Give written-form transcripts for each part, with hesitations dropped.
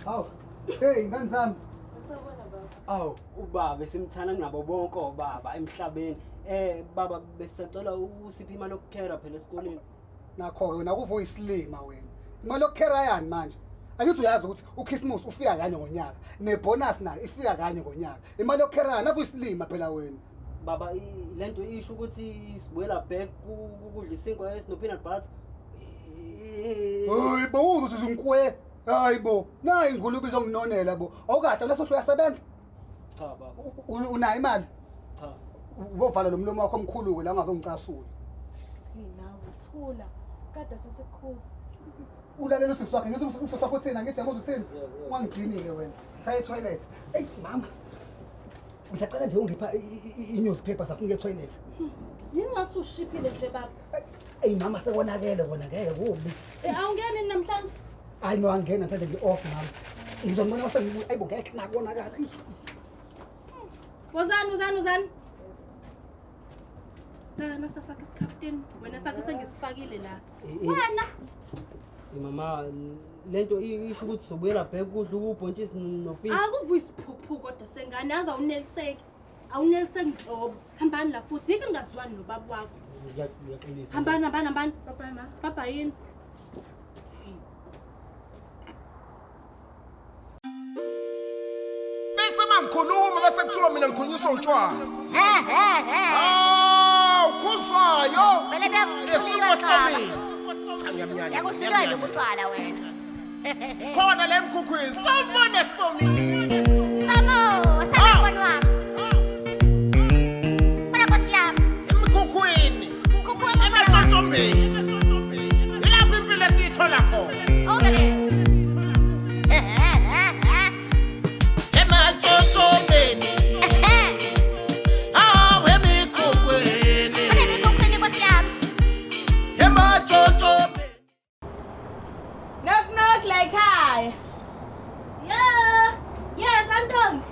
Hawu. Hey ngani zami. Sawubona baba. Awu ubaba esimthanda nabo bonke obaba emhlabeni. Eh baba besisacela usiphe imali yokukhera phela esikoleni. Nakho-ke wena kuvuka isilima wena. Imali yokukhera yani manje? Angithi uyazi ukuthi uChristmas ufika kanye ngonyaka, nebonus nayo ifika kanye ngonyaka. Imali yokukhera yani avuka isilima phela wena. Baba lento isho ukuthi sibuyela back kudla isinkwa esino peanut butter. Hayi bo uzothi uzinkwe. Hayi bo, nayi ingulube izonginonela bo. Awukahle leso uyasebenza? Cha baba. Unayo imali? Cha. Ubovala lo mlomo wakho omkhulu-ke la ungazongicasula. Hey nawe thula. Kade sesikukhuza. Ulalela usisi wakhe, ngithi usisi wakho uthini, angithi yamuzwa uthini? Ungangidini-ke wena. Ngisaye etoilet. Eyi mama. Ngisacela nje ungipha i-newspaper safuna ukuya etoilet. Yini ngathi ushiphile nje baba? Eyi mama sekonakele kona ngeke kubi. Eh awungeni namhlanje? Hayi no angena namhlanje ngi-off mama. Ngizonibona mase ngibuya. Ayibo ngeke nakonakala. Eyi. Wozani wozani wozani. Nana sasakhe isikhaftini. Wena sakhe sengisifakile la. Wena Mama lento isho ukuthi sobuyela back kudla ubhontshisi nofish. Akuvuyi isiphuphu kodwa sengane yazi awuneliseki. Awuneliseki nhlobo. Hambani la futhi yike ngingazwani nobaba wakho. Ngiyaxolisa. Hambani hambani hambani. Bye ma. Bye yini? Bese mangikhuluma bese kuthiwa mina ngikhulunyiswa utshwala. Hawu khuzwayo. Vele buyakuhlula Isimo utshwala. sami. Cha ngiyamnyanya. Yakuhlula nje utshwala wena. Khona le mkhukhwini. Sawubona Somini. Samo, samo mfana wami. Bana nkosi yami. Emkhukhwini. Mkhukhu wami mfana wami. Ematshotshombeni. Ilapho impilo esiyithola khona. Awubeke. Ematshotshombeni. Hawu emikhukhwini. Bana emikhukhwini nkosi yami. Ematshotshombeni. Knock knock la ekhaya. Yeah. Yes, Anton.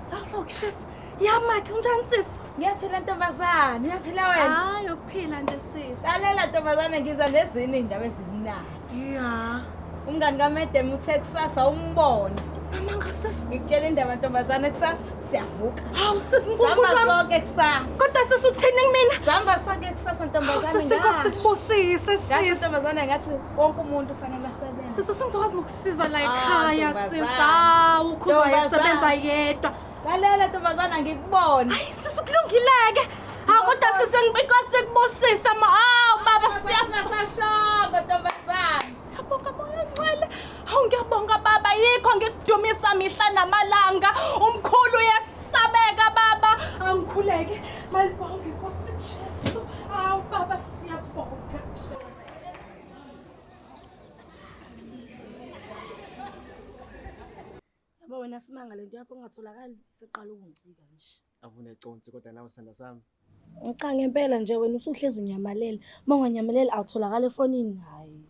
Safokushisa. Ya makhe unjani sisi? Ngiyaphila ntombazane, uyaphila wena? Hayi ukuphila nje sisi. Lalela ntombazane ngiza nezinye iy'ndaba ezimnandi. Ya. Umngani kamedem uthe kusasa umbone. Mama ngasisi. Ngikutshela indaba ntombazane kusasa siyavuka. Hawu sisi nkulunkulu Sihamba wami. sonke kusasa. Kodwa sisi uthini kumina? Sihamba sonke kusasa Hawu ntombazane. sisi Nkosi kubusise Ngasho sisi. ntombazane ngathi wonke umuntu ufanele asebenze. Sisi sengizokwazi nokusiza la Ah, ekhaya ntombazane. sisi. Hawu ukhuzwa Ntombazane. esebenza yedwa. Lalela ntombazane ngikubone. Hayi sisi kulungile-ke. Hawu kodwa sisi inkosi kubusise ma. Hawu baba siya Ungasashongo ntombazane. Siyabonga moya ongcwele. Hawu ngiyabonga baba yikho ngikudumisa mihla namalanga. Umkhulu uyasabeka baba. Angikhuleke. Malibonge Nkosi Jesu. Hawu baba siyabonga. Yabo wena simanga lento yakho ongatholakali isiqala ukungicika nje. Avune consi kodwa nawe sithanda sami. Cha ngempela nje wena usuhlezi unyamalela. Uma unganyamalela awutholakali efonini. Hayi.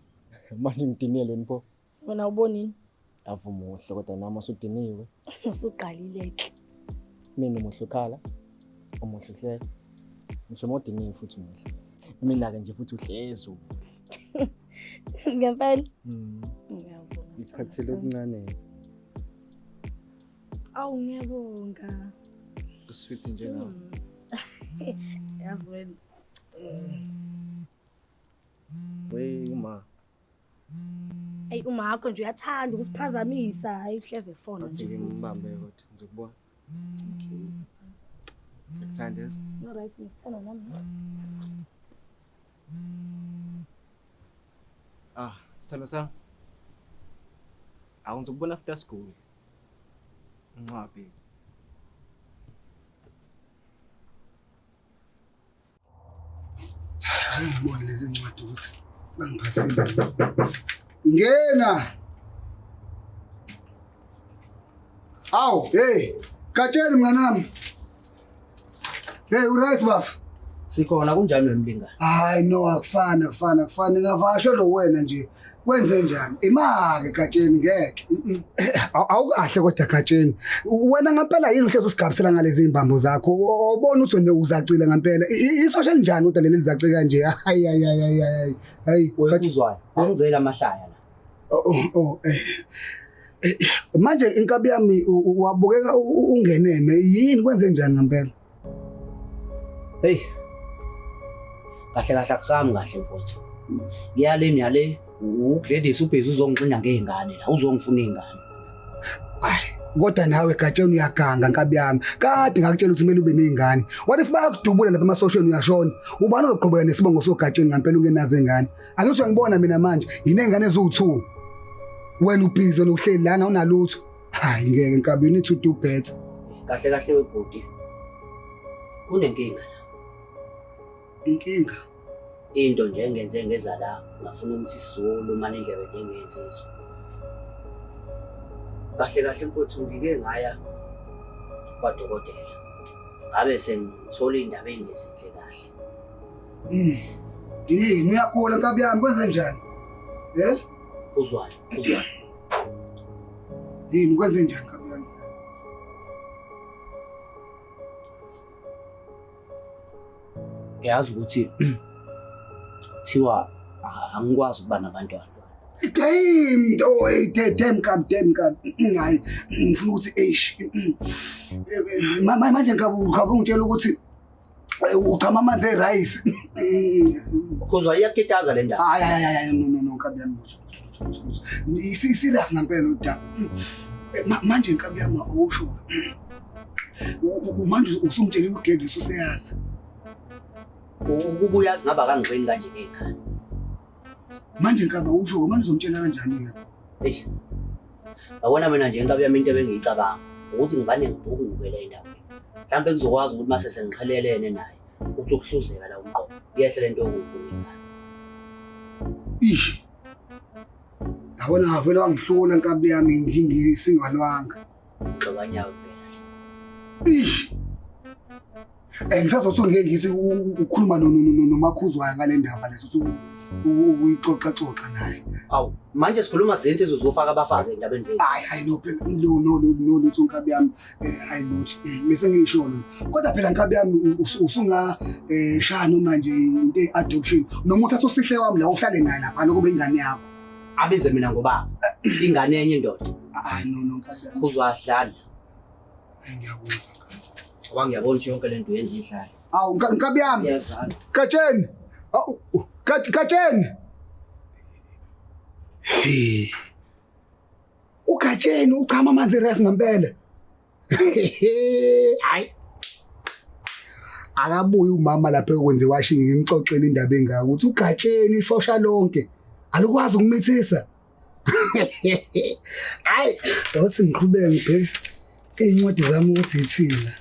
Manje ngidiniwe wena pho. Wena awubonini? Avumuhle kodwa nami usudiniwe. Usuqalile ke. Mina umuhle ukhala, umuhle uhleka. Ngisho uma udiniwe futhi umuhle. Mina-ke nje futhi uhlezi umuhle. Ngempela. Mm. Ngiyabonga. Ngiphathele okuncane. Awu ngiyabonga. Usweet njengawe. Yazi wena. Wey uma. Eyi uma wakho nje uyathanda ukusiphazamisa, hayi uhleze efona Athi nje futhi. ngimbambe kodwa ngizokubona. Okay. Ngikuthanda yezo. All right, ngikuthanda nami. Ah, sithando sami. Awu ngizokubona after school. Ncwa baby. Angibone lezi ncwadi ukuthi bangiphathele. Ngena. Awu, hey, Gatsheni mnganami. Hey, uright bafo? Sikhona kunjani wemlingani? Hayi no akufani akufani akufani ngavasho lo wena nje. Kwenze njani? Imake Gatsheni ngeke. Awukahle kodwa Gatsheni. Wena ngempela yini uhlezi usigabisela ngalezi imbambo zakho? Obona ukuthi wena uzacile ngempela. Isosha linjani kodwa leli lizace kanje? Hayi hayi hayi hayi. Hayi. Wekuzwayo. Angizela amahlaya la. Oh, oh. Manje inkabi yami wabukeka ungeneme yini kwenze njani ngempela? Hey. Kahle kahle akuhami kahle mfowethu. Ngiyale niyale uGladys ubhizi uzongixina ngezingane la uzongifuna izingane. Ay, kodwa nawe Gatsheni uyaganga nkabi yami. Kade ngakutshela ukuthi kumele ube nezingane. What if bayakudubula lapha emasosheni uyashona? Ubani ozoqhubeka nesibongo soGatsheni ngempela ungenazo izingane? Angithi uyangibona mina manje nginezingane eziwu2. Wena ubhizi nokuhleli lana unalutho. Hayi ngeke nkabi, you need to do better. Kahle kahle webhuti. Kunenkinga la. Inkinga? Into nje engenze ngeza la ngafuna ukuthi sizolumana indlebe njengensizwa. Kahle kahle mfowethu ngike ngaya kwadokotela. Ngabe sengithola indaba engezinhle kahle. Yini uyagula nkabi yami kwenze njani? Eh? Uzwayo, uzwayo. Yini kwenze njani nkabi yami? Yazi ukuthi kuthiwa angikwazi ukuba nabantwana. Damn, oh hey, damn kabi, damn kabi. Hayi, ngifuna ukuthi eish. Manje nkabi ungitshela ukuthi uchama amanzi erice. Khuzwa iyakitaza le ndaba. Hayi hayi hayi no no no nkabi yami lutho lutho lutho lutho. Serious ngempela udaba. Manje nkabi yami awusho. Manje usumtshelile uGladys useyazi. Ukuba uyazi ngaba kangixini kanje ngey'ngane. Manje nkaba usho manje uzomtshela kanjani ke? Eish. Yabona mina nje inkabi yami into ebengiyicabanga ukuthi ngivane ngibhunguke le endaweni. Mhlawumbe kuzokwazi ukuthi mase sengiqhelelene naye ukuthi ukuhluzeka la umqondo. Iyehle lento yokuvuna ingane. Ish. Yabona ngavele wangihlula nkabi yami ngingisingalwanga. Ngixobanyawo phela. Ish. Ngisazothi ngeke ngithi ukhuluma noMakhuzwayo ngale ndaba leso uthi uyixoxa xoxa naye. Awu, manje sikhuluma zinsizwa uzofaka abafazi endabeni zethu. Hayi hayi no phela no no no lutho nkabi yami hayi lutho. Bese ngisho lo. Kodwa phela nkabi yami usunga shaya noma nje into adoption noma uthatha usihle wami la uhlale naye lapha kube ingane yakho. Abize mina ngobaba. Ingane yenye indoda. Hayi no no nkabi yami. Uzwasidlala. Ngiyakuzwa. Ngoba ngiyabona ukuthi yonke lento yenza ihlale. Awu nkabi yami. Iyazala. Gatsheni. Awu Gatsheni. Hey. uGatsheni uchama amanzi rice ngempela. Hayi. Akabuye umama lapha ekwenze washing ngimxoxele indaba engaka ukuthi uGatsheni isosha lonke alukwazi ukumithisa. Hayi, awuthi ngiqhubeke ngibheke iy'ncwadi zami ukuthi yithina.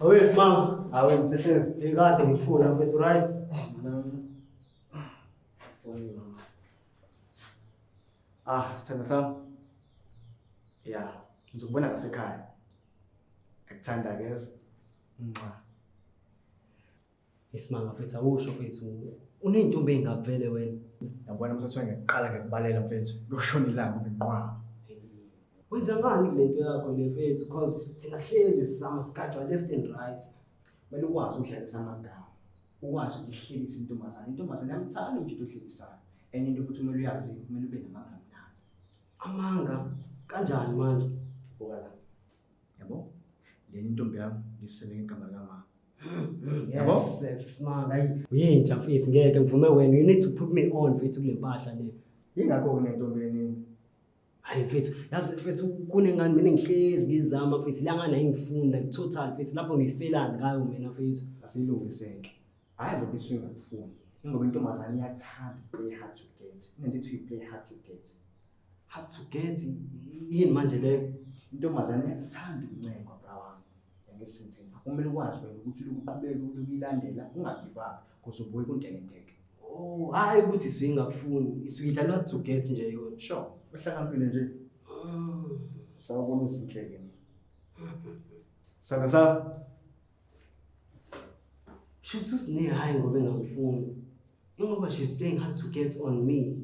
Awe Simanga, awe ngisehlezi. Bekade ngikufuna mfethu, right? Ah, sithanda sami. Ya, ngizokubona ngasekhaya. Ngikuthanda ke. Mwa. Isimanga mfethu awusho mfethu. Uneyintombi engavele wena. Yabona mfethu ngiqala ngikubalela mfethu. Kuyoshona ilanga nginqwaba. Wenza ngani kule nto yakho le mfethu because thina sihlezi sizama sigajwa left and right. Kumele ukwazi ukudlalisa amagama. Ukwazi ukuhlekisa intombazane. Intombazane iyamthanda nje into ohlekisayo. Enye into futhi kumele uyazi, kumele ube namanga amnandi. Amanga kanjani manje? Buka la. Yabo? Le intombi yami ngisele ngegama likamama. Yes, yes, Simanga. Hayi, uyinja mfethu ngeke ngivume wena. You need to put me on mfethu kule mpahla le. Yingakho kunentombi eningi. Hayi mfethu, yazi mfethu kunengane mina ngihlezi ngizama mfethu la ngane ayingifunda total mfethu lapho ngifelani ngayo mina mfethu. Asilungiseke. Hayi ngoba isuke ingakufuni. Ingoba intombazane iyathanda play hard to get. Inento ethi play hard to get. Hard to get yini manje leyo? Intombazane iyakuthanda ukuncengwa bra wami. Ngesithini. Kumele ukwazi wena ukuthi uqhubeke ukuyilandela ungagive up because ubuye kuntekenteke. Oh, hayi ukuthi isuke ingakufuni. Isuke idlala hard to get nje yona. Sure. Uhlakaniphile nje. Sawubona uzinhle ke mina. Sanda sa. Shuthi usine hayi ngoba engangifuni. Ingoba she's playing hard to get on me.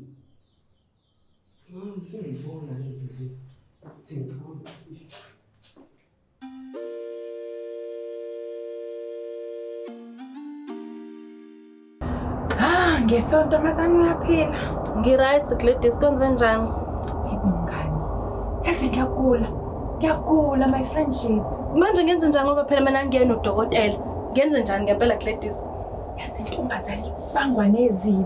Singayibona le nto le. Singicabanga. Ngesonto mazani uyaphila. Ngi-right Gladys, kwenze njani? Yibo mngani. Yazi ngiyagula. Ngiyagula my friendship. Manje ngenze njani ngoba phela mina ngiyena udokotela. Ngenze njani ngempela Gladys? Yazi intombazane ibangwa nezibi.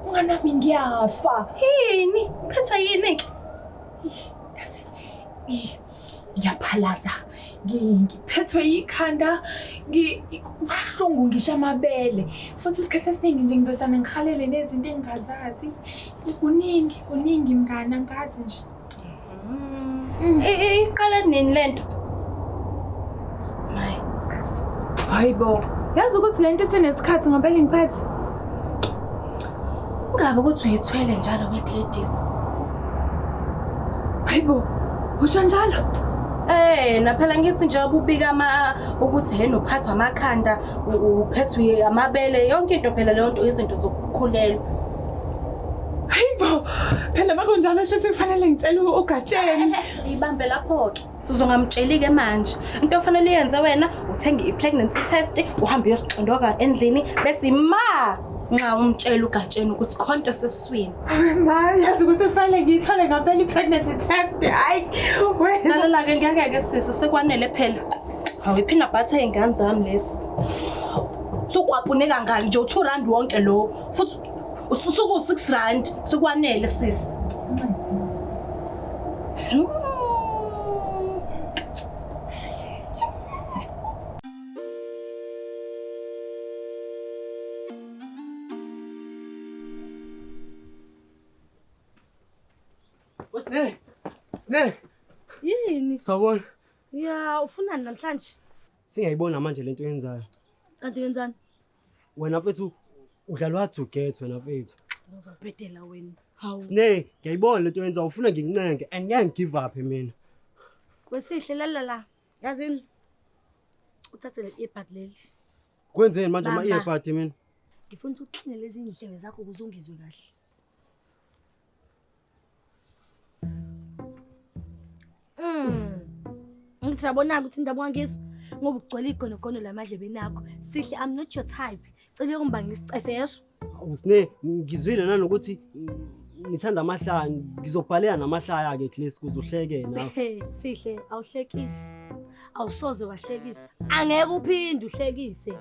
Umngani wami ngiyafa. Yini? Uphethwe yini ke? Yazi ngiyaphalaza. Ngiphethwe yikhanda, kubuhlungu ngisho amabele. Futhi isikhathi esiningi nje ngivesane ngihalele nezinto engingazazi. Kuningi, kuningi mngani, angazi nje. Iqale nini lento? Hayibo, yazi ukuthi lento isenesikhathi ngempela ingiphethe. Ungabe ukuthi uyithwele njalo we Gladys. Hayibo, usho njalo? Na phela ngithi nje ububika ama ukuthi yena uphathwa amakhanda, uphethwe amabele, yonke into phela leyo nto izinto zokukhulelwa. Hayibo, phela makunjalo shuthi kufanele ngitshele uGatsheni. Ibambe lapho ke. Sizongamtsheli ke manje. Into ofanele uyenze wena uthenge i-pregnancy test, uhambe uyosixondoka endlini bese ima nxa umtshela uGatsheni ukuthi khonto sesiswini. Ma, yazi ukuthi kufanele ngiyithole ngempela i-pregnancy test. Hayi, wena. Lalela ke ngiyakeke sisi sekwanele phela. Hawu iphina butter ey'ngane zami lesi. Sukwapune kangaki nje u2 rand wonke lo. Futhi usuku u6 rand sekwanele sisi. Sne! Sne! Yini? Sawubona. Ya, ufunani namhlanje? Singayibona manje lento oyenzayo. Kanti yenzani? Wena mfethu udlalwa to get wena mfethu. Uzobhedela wena. Hawu. Sne, ngiyayibona lento oyenzayo ufuna ngikuncenge and ngeke give up mina. Wesihle lala la. Yazini? Uthathe le earbud leli. Kwenzeni manje ama Bamba. earbud mina? Ngifuna ukuthi ukline lezi ndlebe zakho ukuze ungizwe kahle. Ngithi yabona ukuthi indaba wangizwa ngoba ugcwele igonogono lamadlebeni akho. Sihle, I'm not your type. Cela uyongibangela isicefeso. Usne, ngizwile nanokuthi ngithanda amahlaya, ngizobhaleka namahlaya ke at least kuze uhleke nawe. Sihle, awuhlekisi. Awusoze wahlekisa. Angeke uphinde uhlekise.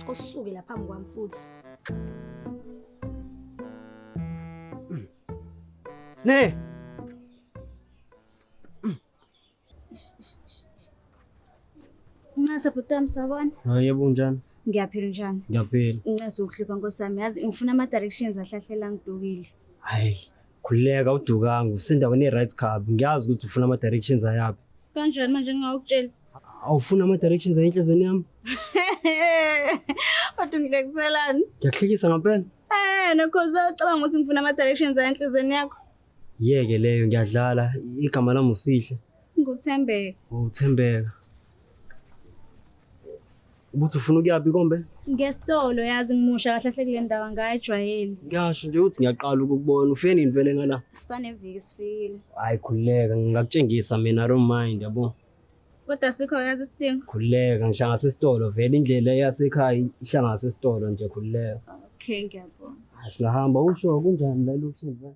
Usuke lapha phambi kwami futhi. Sne. Ncese bhuti wami sawubona. Hayi yebo unjani? Ngiyaphila njani? Ngiyaphila. Ncese ukuhlupha nkosi yami yazi ngifuna ama directions ahlahlela ngidukile. Hayi, khululeka udukanga usendaweni e-right cab. Ngiyazi ukuthi ufuna ama directions ayaphi. Kanjani manje ngingakutsheli? Awufuna ama directions enhlizweni yami? Kodwa ngihlekiselani? Ngiyakuhlekisa ngempela. Nokho uzocabanga ukuthi ngifuna ama directions enhlizweni yakho. Yeke leyo ngiyadlala. Igama lami uSihle. Nguthembeka. Uthembeka. Ubuthi ufuna ukuyaphi kombe? Ngesitolo yazi ngimusha kahle kahle kule ndawo ngayijwayeli. Ngiyasho nje ukuthi ngiyaqala ukukubona. Ufike nini vele ngala? Saneviki sifikile. Hayi khululeka ngingakutshengisa mina I don't mind yabo. Kodwa sikho yazi isidingo. Khululeka ngihlanga sesitolo vele indlela yasekhaya ihlanga sesitolo nje khululeka. Okay ngiyabonga. Singahamba usho kunjani la elokishini vele?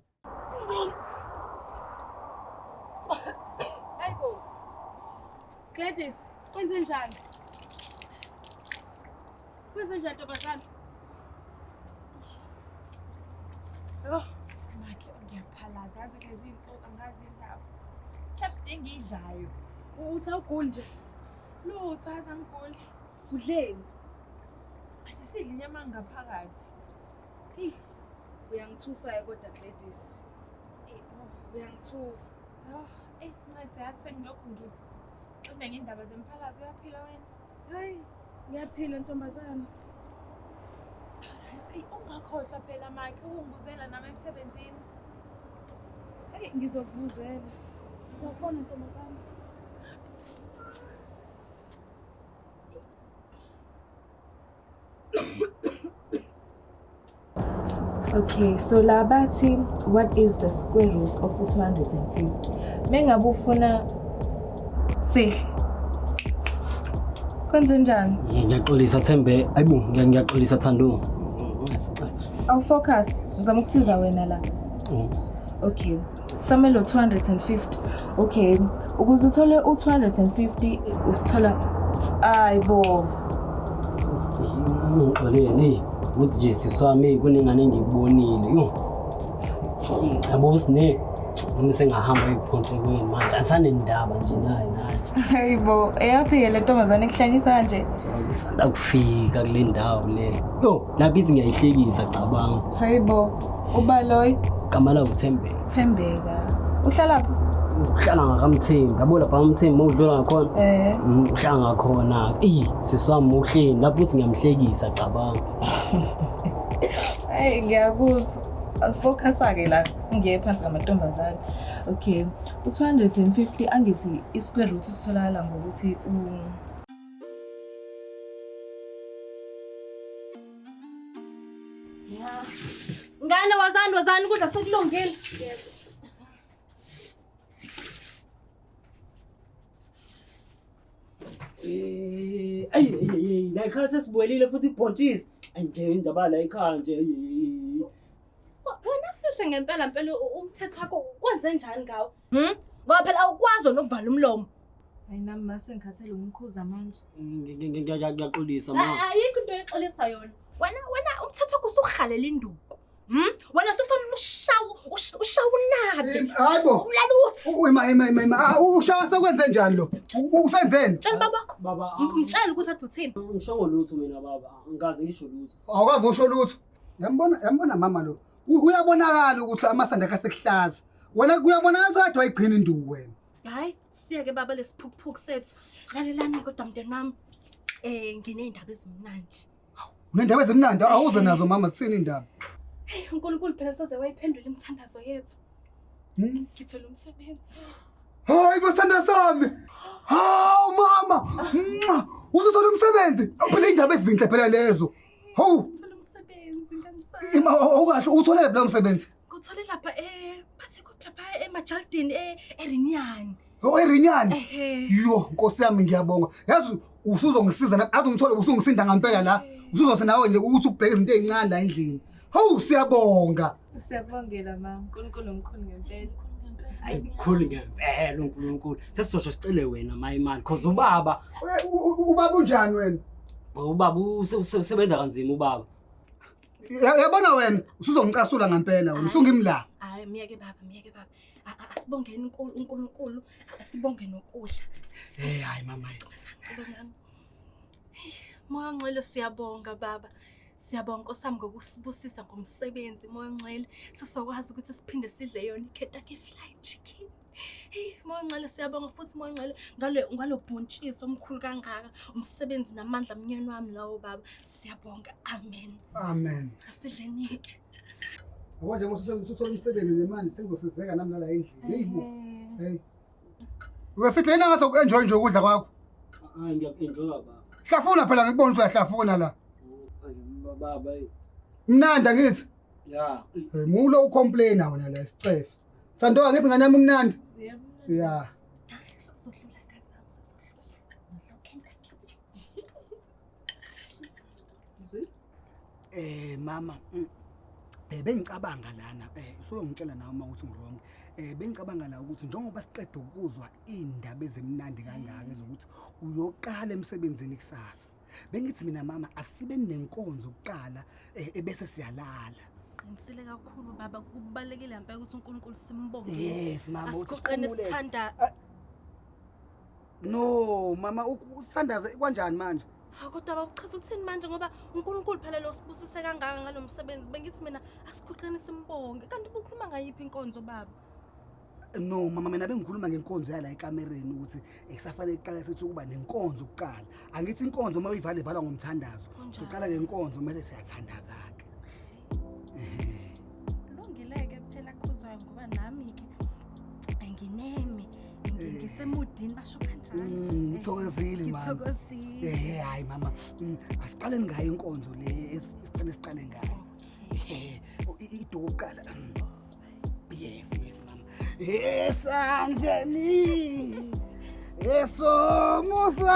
Hayibo. Gladys, kwenze njani? Kwenze njani ntombazana? Oh, makhe ngiyaphalaza yazi kulezi insuku angazi indaba. Mhlawumbe engiyidlayo. Uthi awuguli nje. Lutho yazi angiguli. Udleni? Athi sidla inyama ngaphakathi. Hey, uyangithusa-ke kodwa Gladys. Uyangithusa. Oh, Ncese yazi sengilokhu ngixine ngendaba zemphalazo uyaphila wena. Hayi, ngiyaphila ntombazana. Alright, eyi ungakhohlwa phela makhe ukungibuzela nami emsebenzini. Hey, ngizokubuzela. Ngizokubona ntombazana. Okay, so la bathi what is the square root of 250? Mengabe ufuna Sihle. Kwenze njani? Ngiyaxolisa Thembe. Ayibo, ngiyaxolisa Thando. Awufocus, ngizama ukusiza wena la. Okay. Samelo 250. Okay, ukuze uthole u250 usithola Ayibo. Ngixolele hey, ukuthi nje sisi wami hey, kunengane engikubonile. Yo. Yabo sine noma sengahamba uyiphonse kweni manje angisanendaba nje naye manje. Hayibo, eyaphi le ntombazane ekuhlanyisa kanje? Ngisanda kufika kule ndawo le. Yo, lapha ithi ngiyayihlekisa cabanga. Hayibo, ubaloyi Gama la uThembeka. Thembeka. Uhlala phi? Uhlala ngakamthembi. Yabo lapha kamthembi mawudlula ngakhona. Eh. Uhlala ngakhona. Eyi, sisi wami muhle lapho uthi ngiyamhlekisa cabanga. Hey, ngiyakuzwa. Focus-ke la ngiye phansi ngamantombazane. Okay, u-250 angithi i-square root sitholakala ngokuthi u Ngane wazani wazani ukudla sekulungile. Eh, ayi ayi ayi, la ekhaya sesibuyelile futhi ibhontshisi. Ayi indaba la ekhaya nje. Ayi, ayi, ayi. Wena sihle ngempela mpela umthetho wakho wenze njani ngawo? Ngoba phela awukwazi wena ukuvala umlomo. Hayi nami mase ngikhathele umkhuza manje. Ngiyaxolisa ma. Ayikho into exolisa yona. Wena wena umthetho wakho usuhalela induku. Wena usufanele ushawu ushawu unabe. Hayibo. Ulaluthi. Ima ima ima ima. Ah, Ushawa sekwenze njani lo? Usenzeni? Tshela baba wakho. Baba, Mtshele ukuthi athi uthini. Ngisho lutho mina baba, angikaze ngisho lutho. Awukaze usho lutho. Yambona yambona mama lo. Uyabonakala ukuthi amasanda akasekuhlaza. Wena kuyabonakala ukuthi kade wayigcina induku wena. Hayi, siyeke baba lesiphukuphuku sethu. Lalelani kodwa mntwana wami. Nginey'ndaba ezimnandi. Unendaba ezimnandi awuze nazo mama sithini indaba? Hey, uNkulunkulu phela soze wayiphendula imithandazo yethu. Ngithola umsebenzi. Hayi bo sanda sami. Hawu mama. Mwah! Usuthola umsebenzi. Phela indaba ezinhle phela lezo. Hawu. Ngithola umsebenzi ngane sami. Ima awukahle uthole lo msebenzi. Ngithole lapha bathi kuphi lapha eMajaldini eRinyani. Oh eRinyani. Ehhe. Yo Nkosi yami ngiyabonga. Yazi usuzongisiza na azi ngithole usungisinda ngempela la. Usuzothi nawe nje ukuthi ubheke izinto ezincane la endlini. Hawu siyabonga. Siyakubongela ma. uNkulunkulu omkhulu ngempela. Ayi mkhulu ngempela uNkulunkulu. Sesizosho sicele wena ma imali cause ubaba Ubaba unjani wena? Ubaba usebenza kanzima ubaba. Yabona wena usuzongicasula ngempela wena usungimla. Hayi miyeke baba, miyeke baba. Asibongeni uNkulunkulu, asibonge nokudla. Eh hayi mama. Moya ongcwele siyabonga baba. Siyabonga Nkosi yami ngokusibusisa ngomsebenzi Moya ongcwele. Sisokwazi ukuthi siphinde sidle yona iKentucky Fried Chicken. Hey Moya ongcwele siyabonga futhi Moya ongcwele ngalo bhontshisi omkhulu kangaka. Umsebenzi namandla mnyeni wami lawo baba. Siyabonga. Amen. Amen. Asidleni ke. Yabo nje usuthola umsebenzi nje manje sengizosizeka nami nala endlini. Hey bo. Hey. Uyasidlena ngathi uku-enjoy nje ukudla kwakho. Hayi ngiyaku-enjoy baba. Hlafuna phela ngikubona ukuthi uyahlafuna la. Baba hey. Mnandi angithi? Ya. Hey, mulo ucomplainer wena la isicefe. Sandoka ngithi ngane yami umnandi. Ya. Sizodlula ngane sami, sizodlula. Sizodla Kentucky Fried. Mama, bengicabanga lana, usuyongitshela nawe uma ukuthi ngiwrong. Bengicabanga la ukuthi njengoba siqeda ukuzwa indaba ezimnandi kangaka ezokuthi uyoqala emsebenzini kusasa. Bengithi mina mama asibe nenkonzo kuqala ebese siyalala. Qinisile kakhulu baba, kubalekile ngempela ukuthi uNkulunkulu simbonge. Yes mama, ukuthi Asiguqeni sikhuleke. sithanda. No mama, usandaze kanjani manje? Ha kodwa baba uchaza ukuthini manje ngoba uNkulunkulu phela lo sibusise kangaka ngalomsebenzi. Bengithi mina asikhuqeni simbonge. Kanti ubukhuluma ngayiphi inkonzo baba? No mama, mina bengikhuluma ngenkonzo yala ekamereni ukuthi kusafanele iqale sithi ukuba nenkonzo kuqala. Angithi inkonzo uma uyivale ivalwa ngomthandazo. Soqala ngenkonzo mase siyathandaza ke. Lungileke phela khuzwayo ngoba nami ke angineme. Ngisemudini basho kanjalo. Ngithokozile mama. Ngithokozile. Hayi mama, asiqaleni ngayo inkonzo le esiqale siqale ngayo. Iduku kuqala. Yes, yes mama. Esandleni. Esomusa.